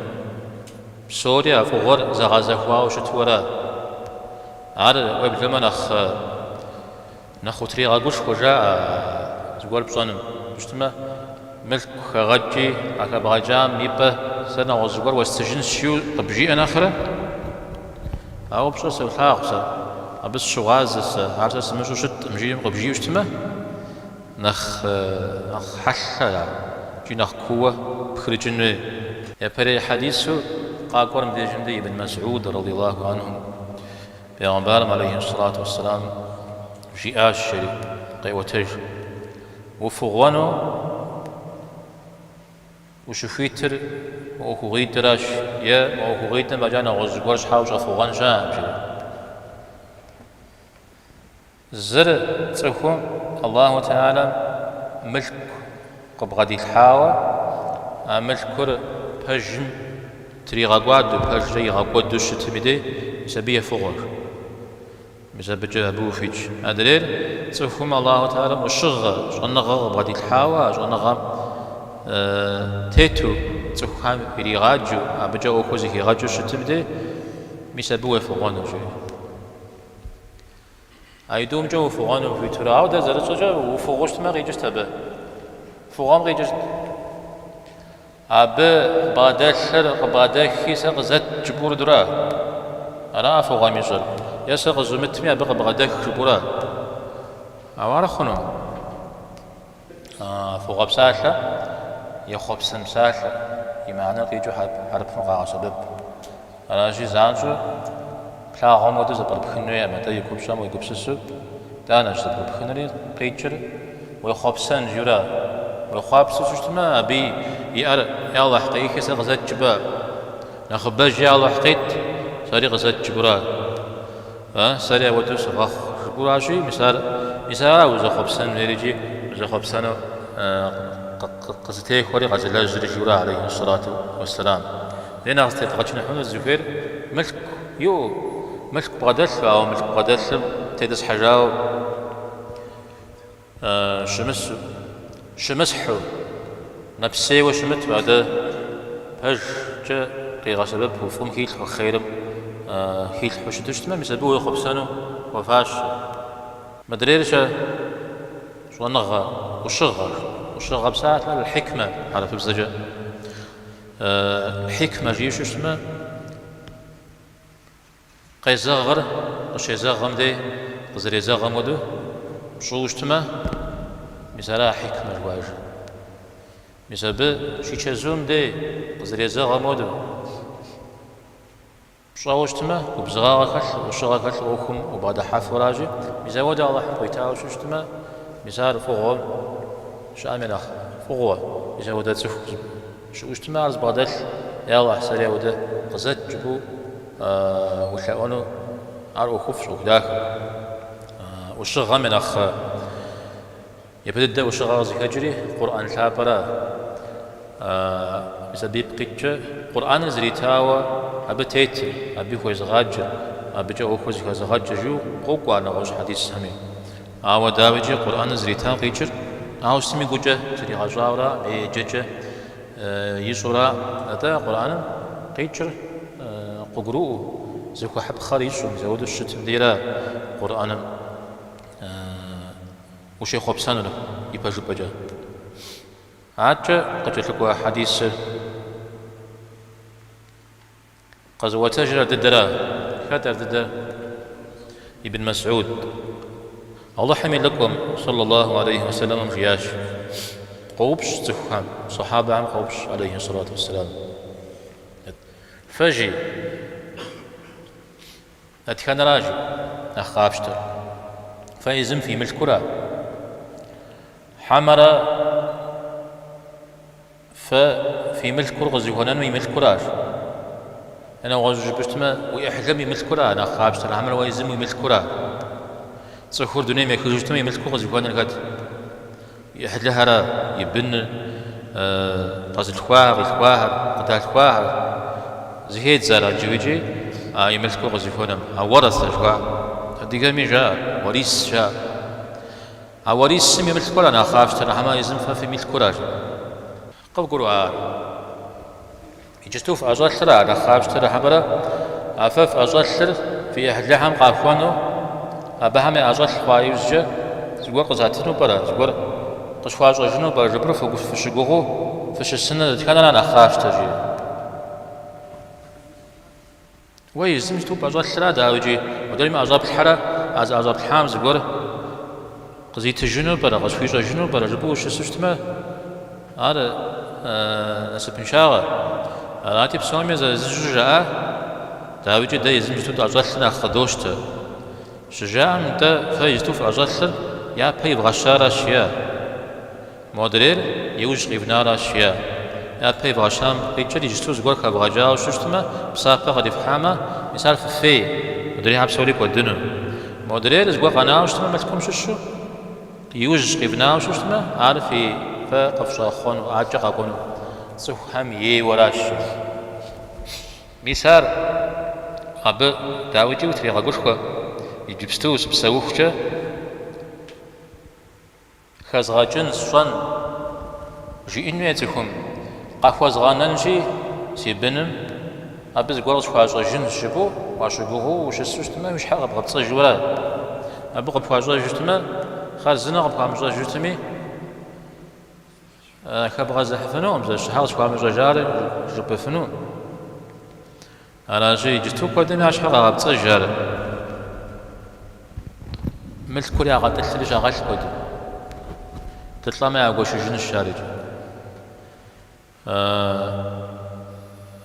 псори а фӏыгъуэр зэгъэзэхуауэ щытуэра? Ар уеблэмэ нэхъ Нэхъ утригъэгушхуэ жаӏэ зыгуэр пщӏэным. Щытмэ, мылъку хэгъэкӏи, а хэбгъэкӏам и пӏэ сэ нэгъуэщӏ зыгуэр уэстыжынщ жиӏэу къыбжиӏэ нэхърэ, ауэ пщӏэр солъагъу сэ, абы сыщыгъуазэ сэ, ар сэ сымыщӏэу щыткъым жиӏэм къыбжиӏэу щытмэ, нэхъ нэхъ хьэлъэ ар икӏи нэхъ кууэ пхырыкӏын хуей. Япэрей хьэдису къакӏуэр мыбдежым дэ Ибн Мэсӏуд радиаллаху анхум Пегъымбарым алейхи сэлату уэсселам жиӏащ, жери къеӏуэтэж, Уфыгъуэну ущыхуитыр мы ӏуэхугъуитӏыращ е мы ӏуэхугъуитӏым фӏэкӏа нэгъуэщӏ зыгуэр щхьа ущӏэфыгъуэн щыӏэкъым, жери. Зыр цӏыхум Аллаху Теалэм мылъку къыбгъэдилъхьауэ, а мылъкур пэжым тригъэкӏуадэу, пэжкӏэ игъэкӏуэду щытым и дей, мис абы ефыгъуэ. Мис абыкӏэ абы ухуитщ. Адрейр цӏыхум Аллаху Теалэм ӏущыгъэ, щӏэныгъэ къыбгъэдилъхьауэ, а щӏэныгъэм тету цӏыхухэм иригъаджэу, абыкӏэ ӏуэхур зэхигъэкӏыу щытым и дей, мис абы уефыгъуэну, жери. Аитӏумкӏэ уфыгъуэну ухуитура? Ауэ дэ зэрытщӏэкӏэ уфыгъуэу щытмэ къикӏыр сыт абы. Фыгъуэм къикӏыр сыт? Абы бгъэдэлъыр къыбгъэдэхи сэ къызэт жыпӏэура? Ара фыгъуэм ищӏэр? Е сэ къызумытми абы къыбгъэдэх жыпӏэура? Ауэ ар хъуну? Фыгъуэ псалъэ, ехъуэпсэн псалъэ, и мыхьэнэр къикӏыу хьэрыпым къагъэсэбэп. Аращи, занщӏэу плъагъум хуэдэу зэпкърыпхын хуейкъым, атӏэ и купщӏэм уегупсысу итӏанэщ зэпкърыпхынри къикӏыр уехъуэпсэн жиӏэура. Уехъуапсэу щытмэ, абы иӏэр Алыхь къеӏыхи сэ къызэт жыпӏэ. Нэхъыбэжи Алыхь къит, сэри къызэт жыпӏэура. А, сэри ауэдэу сыгъэхъу жыпӏэуращи, мис ар, мис ара узэхъуэпсэн хуейр икӏи узэхъуэпсэну къызытехуэри къэзылэжьри жиӏэура, алейхи сэлату уэсселам. Дэ нэхъ зытедгъэчыныхьыну дызыхуейр мылъку иӏэу, мылъку бгъэдэлъу, ауэ мылъку бгъэдэлъым тетӏысхьэжауэ щымысу, щымысхьу, нэпсейуэ щымыту, атӏэ пэжкӏэ къигъэсэбэпу, фӏым хилъхьу, хъерым хилъхьу щыту щытмэ, мис абы уехъуэпсэну хуэфащэ. Мыдрейр-щэ? Щӏэныгъэ, ӏущыгъэ. Ӏущыгъэ псалъэр хьикмэ хьэрыпыбзэкӏэ. Хьикмэ жиӏэу щытмэ, Къезэгъыр къыщезэгъым дей къызэрезэгъым хуэдэу пщӏыуэ щытмэ, мис ара хьикмэ жыхуаӏэжыр. Мис абы щичэзум дей къызэрезэгъым хуэдэу пщӏэуэ щытмэ, губзыгъагъэ хэлъу, ӏущыгъэ хэлъу ӏуэхум убгъэдыхьэфуращи, мис ауэдэ Алыхьым къуитауэ щытмэ, Мис ар фӏыгъуэм щыӏэм я нэхъ фӏыгъуэ, мис ауэдэ цӏыху щыӏэу щытмэ, ар зыбгъэдэлъ, Я Алыхь, сэри ауэдэ къызэт жыпӏэу улъэӏуэну ар ӏуэхуфӏщ, ӏуэху дахэ. ӏущыгъэм я нэхъ япэ дыдэ ӏущыгъэ къызыхэкӏри Къурӏэн лъапӏэра. Мис абы ипкъ иткӏэ Къурӏэныр зритауэ абы тетыр, абы хуезыгъаджэр, абыкӏэ ӏуэхур зэхэзыгъэкӏыр жиӏэу къокӏуэ ар нэгъуэщӏ хьэдисхэми. Ауэ дауикӏи Къурӏэныр зритам къикӏыр ауэ сытми гукӏэ зригъэщӏауэра е еджэкӏэ ищӏэура, атӏэ Къурӏэным къикӏыр къыгурыӏуэу, зыхуэхьыпхъэр ищӏэу, мис ауэдэу щытым дейра Къурӏэным ущехъуэпсэнур ипэжыпӏэкӏэ. Адэкӏэ къыкӏэлъыкӏуэ хьэдисыр. Къэзыӏуэтэжыр ар дыдэра? Хэт ар дыдэр? Ибн Мэсӏуд. Алыхьым и лӏыкӏуэм, сэллаллаху алейхи уэсэлэмым, жиӏащ, Къоупщӏ цӏыхухэм, сахьабэхэм къоупщӏ, алейхи сэлату уэсэлам. Фэ жи, дэтхэнэра жи, нэхъ къафщтэр? Фэ езым фи мылъкура? Хьэмэрэ Фэ фи мылъкур къызыхуэнэнум и мылъкуращ. Е нэгъуэщӏу жыпӏэщтмэ, уи ӏыхьлым и мылъкура нэхъ къапщтэр, хьэмэрэ уэ езым уи мылъкура? Цӏыхур дунейм ехыжу щытмэ, и мылъкур къызыхуэнэр хэт? И ӏыхьлыхэра, и быныр, къэзылъхуахэр, къилъхуахэр, къыдалъхуахэр. Зыхедз ар аджэу икӏи а и мылъкур къызыхуэнэм. А уэрэсэ жыхуаӏэр. Адыгэми жаӏэ, уэрис жаӏэ. А уэрисым и мылъкура нэхъ къафщтэр, хьэмэ езым фэ фи мылъкура? жи. Къывгурыӏуа ар? Иджысту фӏэщӏэлъыра нэхъ къафщтэр, хьэмэрэ а фэ фӏэщӏэлъыр фи ӏыхьлыхэм къахуэну, абыхэм яӏэщӏэлъ хъуа иужькӏэ зыгуэр къызатыну пӏэрэ, зыгуэр къысхуащӏэжыну пӏэрэ жыпӏэу фыщыгугъыу фыщысыныр дэтхэнэра нэхъ къафщтэр, жи. Уэ езым иджыту пӏэщӏэлъыра, дауикӏи, модрейм ӏэщӏэплъхьэрэ а зыӏэщӏэплъхьам зыгуэр къызитыжыну пӏэрэ, къысхуищӏэжыну пӏэрэ жыпӏэу ущысу щытмэ, ар насыпыншагъэ. Арати, псоми зэзыщӏу жаӏа, дауикӏи, дэ езым иджыту тӏэщӏэлъыр нэхъ къыдощтэ. Щыжаӏэм, нтӏэ, фэ иджыту фӏэщӏэлъыр япэ ивгъэщаращ, жиӏа. Модрейр иужь къивнаращ, жиӏа. Япэ ивгъэщам къикӏыр иджысту зыгуэр хэвгъэкӏауэ щытмэ, псапэ къыдифхьамэ, мис ар фыфей, модрейхэр псори кӏуэдыну. Модрейр зыгуэр къэнауэ щытмэ, мылъкум щыщу, иужь къивнауэ щытмэ, ар фи фэ къыфщӏэхъуэну, адэкӏэ къэкӏуэну цӏыхухэм ейуэращ. Мис ар абы дауикӏи утрегъэгушхуэ, иджыпсту сыпсэухукӏэ. Хэзгъэкӏын сщӏэн, жиӏэн хуей цӏыхум, къахуэзгъэнэнщи, си быным абы зыгуэр къысхуащӏэжынщ жыпӏэу уащыгугъыу ущысу щытмэ, уи щхьэ къэбгъэпцӏэжура? Абы къыпхуащӏэжу щытмэ, хъарзынэ къыпхуамыщӏэжу щытми, хэбгъэзыхьыфынукъым, зэ щхьэ къысхуамыщӏэжар жыпӏэфыну. Аращи, иджыту куэдым я щхьэ къагъэпцӏэж ар. Мылъкур ягъэтӏылъри щагъэлъ куэдым. Дылӏэмэ ягуэшыжынщ ар иджы.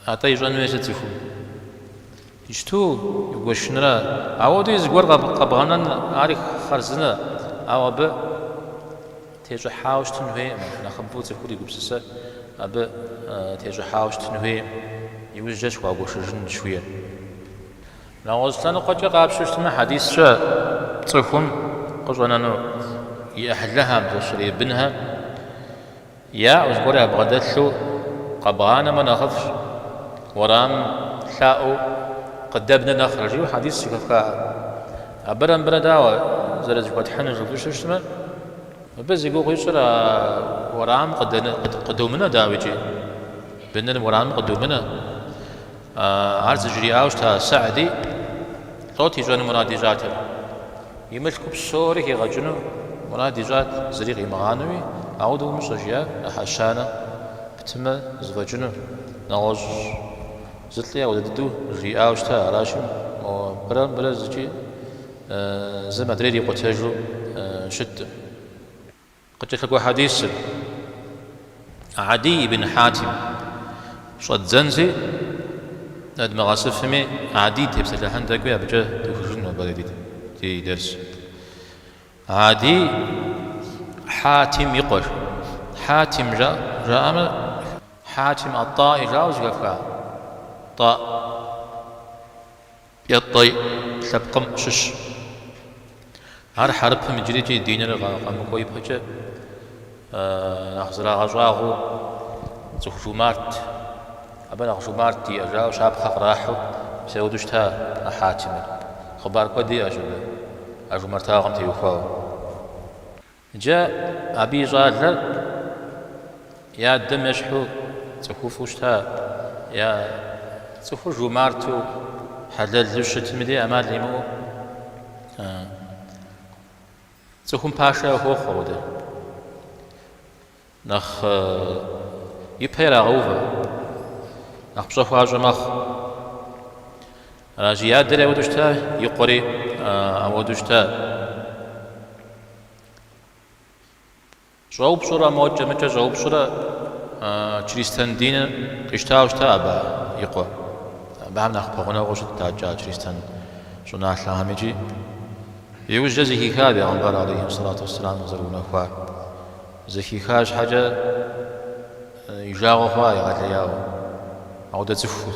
Атӏэ ищӏэн хуейр сыт цӏыхум? Иджыту игуэшынра? Ауэдэу зыгуэр къэбгъэнэн ари хъарзынэ, ауэ абы тещӏыхьауэ щытын хуейкъым, нэхъыбэу цӏыхур и гупсысэр абы тещӏыхьауэ щытын хуейкъым, иужькӏэ схуагуэшыжын жыхуиӏэр. Нэгъуэщӏ лъэныкъуэкӏэ къапщтэу щытмэ, хьэдискӏэ цӏыхум къыщӏэнэну и ӏыхьлыхэм, зэщрей бынхэм яӏэу зыгуэр ябгъэдэлъу къэбгъанэмэ нэхъыфӏщ, уэрамым лъаӏуэу къыдэбнэ нэхърэ, жиӏэу хьэдис зэхэфха. Абырэ мыбырэ дауэ зэрызэхуэтхьынур жыпӏэу щытмэ, мыбы зи гугъу ищӏыр а уэрамым къыдомынэ, дауикӏи, быныр уэрамым къыдомынэ. Ар зыжриӏауэ щыта Са'ди лӏот ищӏэну мурад ищӏатэр. И мылъку псори хигъэкӏыну мурад ищӏат, зыри къимыгъанэуи, ауэдэу умыщӏэ, жиӏа, ӏыхьэ щанэ птымэ зэфӏэкӏыну. Нэгъуэщӏ зылӏи ауэдэ дыдэу жриӏауэ щыта, аращи, мобырэ мыбырэ зыкӏи зым адрейр икъутэжу щыткъым. Къыкӏэлъыкӏуэ хьэдисыр, Адий ибн Хьатим щӏэддзэнщи, нэдмыгъэсыфми, Адий тепсэлъыхьын тӏэкӏуи абыкӏэ духыжын нобэрей ди дерс. Адий. Хьатим и къуэщ. Хьатим жаӏэмэ, Хьатим ат-Таи жаӏэу зэхэфха? Тӏа е Тӏэй лъэпкъым щыщ. Ар хьэрыпым иджырикӏи диныр къэмыкӏуэ ипэкӏэ нэхъ зэрагъэщӏагъуэу цӏыху жумарт, абы нэхъ жумарт иӏэ жаӏэу щапхъэ кърахьу мис ауэдэу щыта а Хьатимыр. Хъыбар куэд иӏэщ абы а жумартагъэм теухуауэ. Иджы абы и щӏалэр и адэм ещхьу цӏыхуфӏу щыта, я цӏыхур жумарту, хьэлэлу щытым и дей ӏэмал имыӏэу цӏыхум пашэ яхуохъу апхуэдэ. Нэхъ ипэ ирагъэувэ, нэхъ пщӏэ хуащӏэ мэхъу. Аращи, и адэри ауэдэу щыта, и къуэри ауэдэу щыта. Щӏэупщӏурэ, мокӏэ-мыкӏэ щӏэупщӏурэ чристэн диныр къищтауэ щыта абы и къуэр. Абыхэм нэхъ пэгъунэгъуу щытт акӏэ чристэн щӏыналъэхэм икӏи. Иужькӏэ зэхиха бегъымбар алейхи сэлату уэсселам къызэрыунэхуар. Зэхиха щхьэкӏэ и жагъуэ хъуа егъэлеяуэ. Ауэдэ цӏыху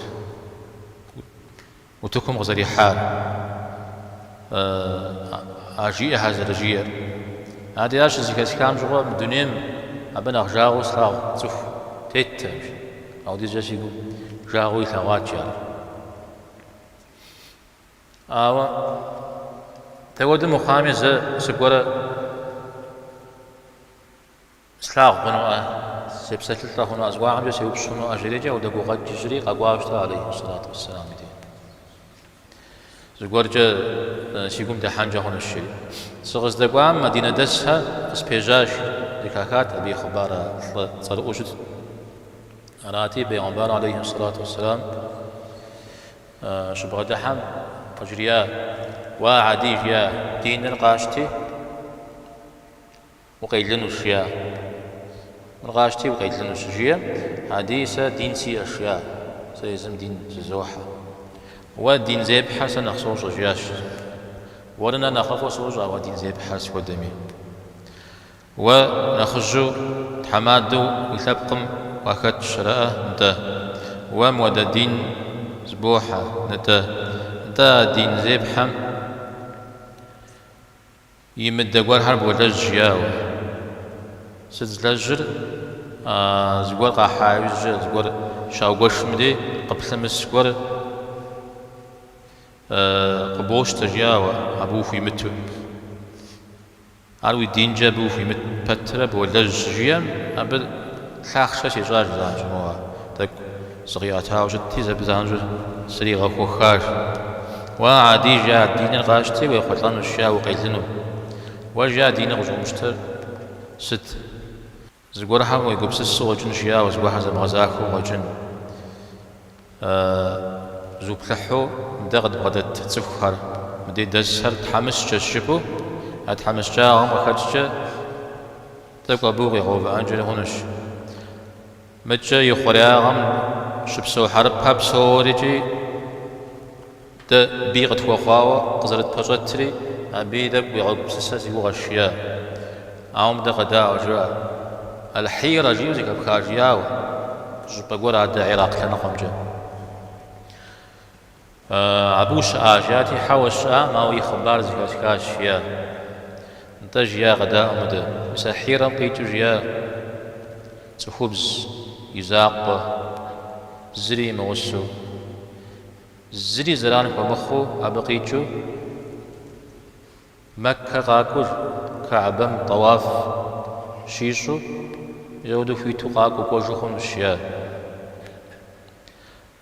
утыкум къызэрихьар, а жиӏэхэр зэрыжиӏэр. Ади ар щызэхэсхам щыгъуэ мы дунейм абы нэхъ жагъуэу слъагъу цӏыху теттэкъым. Ауэдизкӏэ си гум жагъуэу илъэгъуат, жиӏар. Ауэ дауэдэу мыхъуами зэ сыкӏуэрэ слъагъу хъунуӏэ, сепсэлъылӏэ хъунуӏэ, зыгуэрхэмкӏэ сеупщӏ хъунуӏэ жиӏэрикӏи ауэдэ гукъэкӏ ищӏри къэкӏуауэ щыта алейхи сэлату уэсселам и дей. Зыгуэркӏэ си гум дыхьэнкӏэ хъунущ, жери. Сыкъыздэкӏуам мадинэдэсхэр къыспежьащ, зэхахат абы и хъыбар а лӏы цӏэрыӏуэу щытт. Арати, бегъымбар алейхи сэлату уэсселам Щыбгъэдыхьэм къыжриӏа, Уа, Гьэдий, жиӏа, диныр къащти, укъелынущ, жиӏа. Мыр къащти, укъелынущ, жиӏэм, Гьэдий, сэ дин сиӏэщ, жиӏа, сэ езым дин зызохьэ. Уэ дин зепхьэр сэ нэхъ сощӏэ, жиӏащ. Уэрэ нэ нэхъыфӏу сощӏэ уэ дин зепхьэр схуэдэми. Уэ нэхъыжьу тхьэмадэу уи лъэпкъым уахэтщ, араӏэ, нтӏэ. Уэ муэдэ дин зыбохьэ, нтӏэ. Нтӏэ, а дин зепхьэм имыдэ гуэрхэр болэжь, жиӏа уэ. Сыт злэжьыр? Зыгуэр къахьа иужькӏэ, зыгуэр щаугуэшым дей къыплъымыс гуэр къыбощтэ, жиӏа уэ, абы ухуимыту. Ар уи динкӏэ абы ухуимыт пэтрэ болэжь щыжиӏэм, абы лъахъшэ сищӏащ занщӏэу, моуэ тӏэкӏу зыкъиӏэтауэ щытти, абы занщӏэу сригъэхуэхащ. Уа, Гьэдий, жиӏа, диныр къащти, уехъулӏэнущ, жиӏа, укъелыну. Уэ, жиӏа, диныр къыщӏумыщтэр сыт? Зыгуэрхэм уегупсысу къыщӏэкӏын, жиӏауэ, зыгуэрхэр зэбгъэзахуэу къыщӏэкӏын. Зуплъыхьу дэ къыдбгъэдэт цӏыхухэр, мыдей дэсхэр тхьэмыщкӏэщ жыпӏэу, а тхьэмыщкӏагъэм къыхэкӏкӏэ тӏэкӏу абы укъигъэувыӏэнкӏэри хъунущ. Мыкӏэ и хъуреягъэм щыпсэу хьэрыпхэр псорикӏи Дэ бий къытхуэхъуауэ къызэрытпэщӏэтри, абыи тӏэкӏу уегъэгупсысэ си гугъэщ, жиӏа. Ауэ мыдэ къэдаӏуэ, жиӏа. Аль-Хьирэ жиӏэу зэхэпха, жиӏауэ, щӏыпӏэ гуэр адэ Ирак лъэныкъуэмкӏэ. Абы ущыӏа, жиӏати, хьэуэ сыщыӏакъым, ауэ и хъыбар зэхэсхащ, жиӏа. Нтӏэ, жиӏа, къэдаӏуэ мыдэ. Мис а Хьирэм къикӏыу жиӏа, цӏыхубз и закъуэ, зыри имыгъусэу. Зыри зэран хуэмыхъуу абы къикӏыу Мэккэ къакӏуэу Кэгьбэм тӏэуаф щищӏу, мис ауэдэу хуиту къакӏуэу кӏуэжу хъунущ, жиӏа.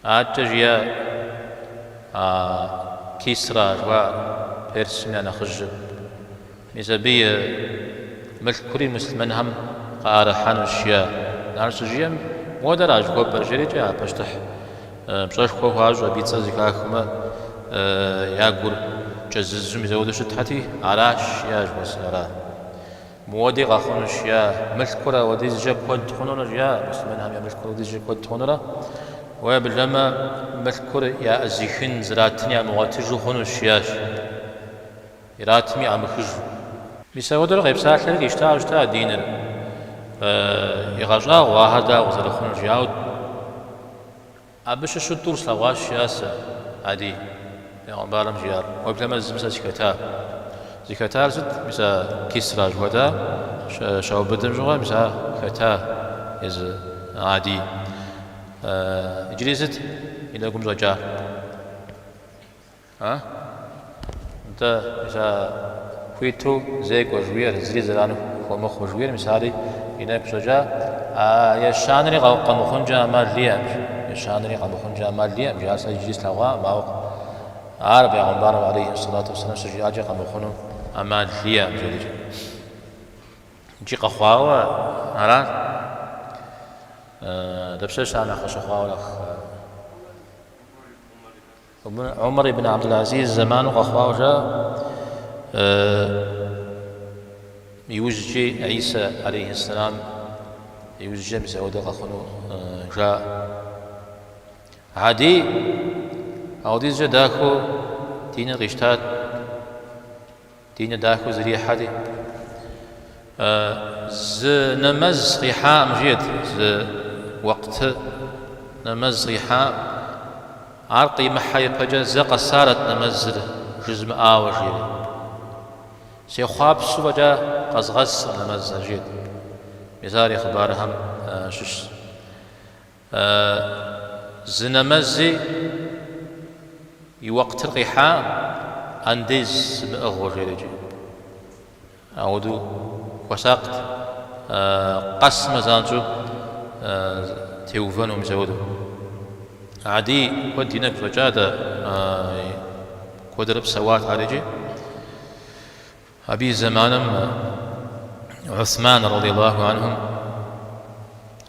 Адэкӏэ жиӏа а Кисра жыхуаӏэр, Персым я нэхъыжьыр. Мис абы и мылъкури муслъымэнхэм къаӏэрыхьэнущ, жиӏа. Ар щыжиӏэм, муэдэра жыхуэпӏэр, жиӏэрикӏи а пащтыхь пщӏэшхуэ хуащӏу абы и цӏэр зэхахмэ, я гур кӏэзызу мис ауэдэу щытхьэти, аращ, жиӏа жыхуэсӏэр, ара. Муэди къэхъунущ, жиӏа, мылъкур ауэдизкӏэ куэд хъунурэ, жиӏа, муслъымэнхэм я мылъкур ауэдизкӏэ куэд хъунурэ, уеблэмэ мылъкур яӏызыхын, зратын ямыгъуэтыжу хъунущ, жиӏащ. Иратми ӏамыхыжу. Мис апхуэдэурэ къепсалъэри къищтауэ щыта диныр. Игъэщӏагъуэ ахэр дауэ къызэрыхъунур жи, ауэ абы щыщу тӏур слъэгъуащ, жиӏа сэ, Адий, бегъымбарым жиӏар. Уеблэмэ зым сэ сыхэта. Зыхэтар сыт? Мис а Кисра жыхуэтӏа щаубыдым щыгъуэ, мис ар хэта езы Адий. Иджыри сыт и нэгум щӏэкӏар? А? Нтӏэ, мис а хуиту зекӏуэ жыхуиӏэр, зыри зэран хуэмыхъу жыхуиӏэр, мис ари и нэгу щӏэкӏа. А ещанэри къэмыхъункӏэ ӏэмал иӏэм. Ещанэри къэмыхъункӏэ ӏэмал иӏэм, жи, ар сэ иджыри слъэгъуакъым, ауэ ар бегъымбарым алейхи сэлату уэсэлам щыжиӏакӏэ къэмыхъуну ӏэмал иӏэм, жери. Икӏи къэхъуауэ ара? Дапщэщ ар нэхъ къыщыхъуауэ нэхъ? Умар ибн Абдул-Азиз зэману къэхъуауэ жаӏэ, иужькӏи Исэ алейхьэссэлам иужькӏэ мис ауэдэ къэхъуну жаӏэ. Адий ауэдизкӏэ дахэу диныр къищтат. Диныр дахэу зэрихьэри, зы нэмэз къихьаӏым жиӏэт, зы уэкъты нэмэз къихьаӏым. Ар къимыхьэ ипэкӏэ зэ къэсарэт нэмэзыр жызмыӏауэ, жиӏэри. Сехъуапсэу фӏэкӏа къэзгъэскъым нэмэзыр, жиӏэт. Мис ар и хъыбархэм щыщщ. Зы нэмэзи и уэкътыр къихьаӏым, андез сымыӏыгъыу жери икӏи. Ауэдэу хуэсакът, къэсмэ занщӏэу теувэну мис ауэдэу. Адий куэд и нэгу щӏэкӏат, куэдрэ псэуат ар икӏи. Абы и зэманым Усман радиаллаху анхум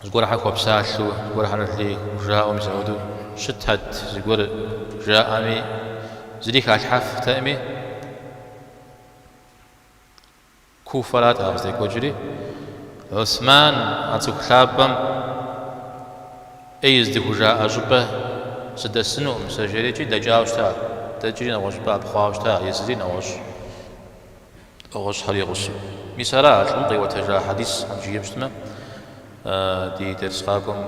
зыгуэрхэр хуэпсалъэу, зыгуэрхэр лей хужаӏэу мис апхуэдэу щытхэт, зыгуэр жаӏэми, зыри халъхьэфтэкъыми, Куфэрат ар къыздекӏуэкӏри. Усман а цӏыху лъапӏэм ӏей здыхужаӏэ щӏыпӏэ сыдэсынукъым сэ жери икӏи дэкӏауэ щыта, дэкӏри нэгъуэщӏ щӏыпӏэ ӏэпхъуауэ щыта, езыри нэгъуэщӏ нэгъуэщӏхэр и гъусэу. Мис ара а лӏым къиӏуэтэжа хьэдисхэм жиӏэм щытмэ, ди дерс къакӏуэм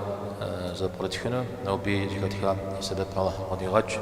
зэпкърытхыну, ноби зэхэтхам и сэбэп Алыхьым къыдигъэкӏ.